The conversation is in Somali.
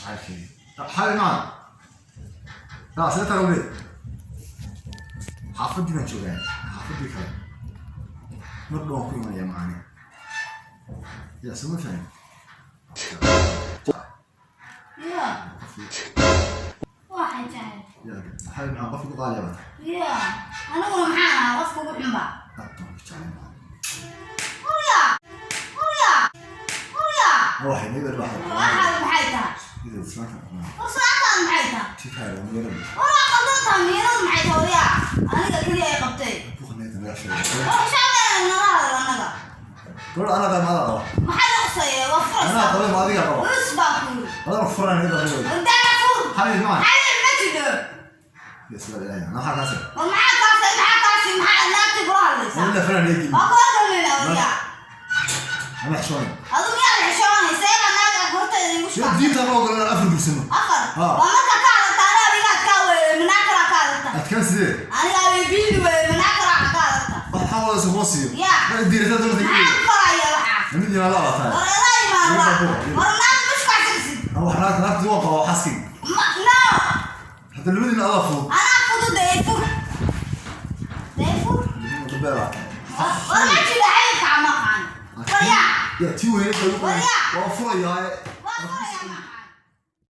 Jacaylkeyga xali macaan taa sida tarawle. Xaafaddii baan joogaa, xaafaddii kale mar dhow waan ku imanaya macaane. Ya, soo ma fahmin? Ya, waxay tahay. Ya xali macaan, qofki ku qaaliya baa tahay. Ya, aniguna maxaan ahaa? Qofka ugu xunba. Aad baan ku jeclay macaan. Hurya, hurya, hurya. Waxay naga waxay. Waxaad maxay tahay? Ida islaanta. War, salaantaadu maxay tahay? Tii tahay waa miyarada. War, waa qaldan tahay. Miiradu maxay tahay? Hurya, aniga keliya ay qabtay. Buuqa naga naga sheegay. War, xisaabeena nala hadal annaga. Gabadha anaa qaba, maada qaba. Maxaa la quseeya? Waa Anaa furaysaa. qabay, ma adiga qaba? Lus baa ku yiri. Adana furan naga qaba. Wardaana fur. Xali macaan. Xayir ma jiro. Ya sida ilaahay anaa maxaa kaasi? War, maxaa kaasi? Maxaa kaasi? Maxaa naagtii kula hadlaysaa? Wala furan naga. Waa kula galmayna, waryaa. Ama xishoonay. Adu miyaad xishoonaysa? Eega naaga horteeda igu Shee shubaa. Diinta ma ogola inaan afar gursano. Afar? Ha. Waa marka ka adagta anaa adigaad kaa weeye manaa kalaa ka adagta. Adkaan sidee? Aniga way biili weeye manaa kalaa ka adagta. Waxaa wada soo siiyo. Ya. Ma diirata doonta. Maxaa faraya waxaa? Mid ima la wataa. War, adaa imaan waa. War, naag mushkacsisid. Wax naag naagti waa qaba xaaskayga. Ma no. Hadda labadiina adaa fudud. Anaa fudud ee fur. Dee fur. Dabeela. War, ma jiro xayrka ma aqaan. War yaa. Ya, tii weyneed baa igu Waryaa. waa furayaa.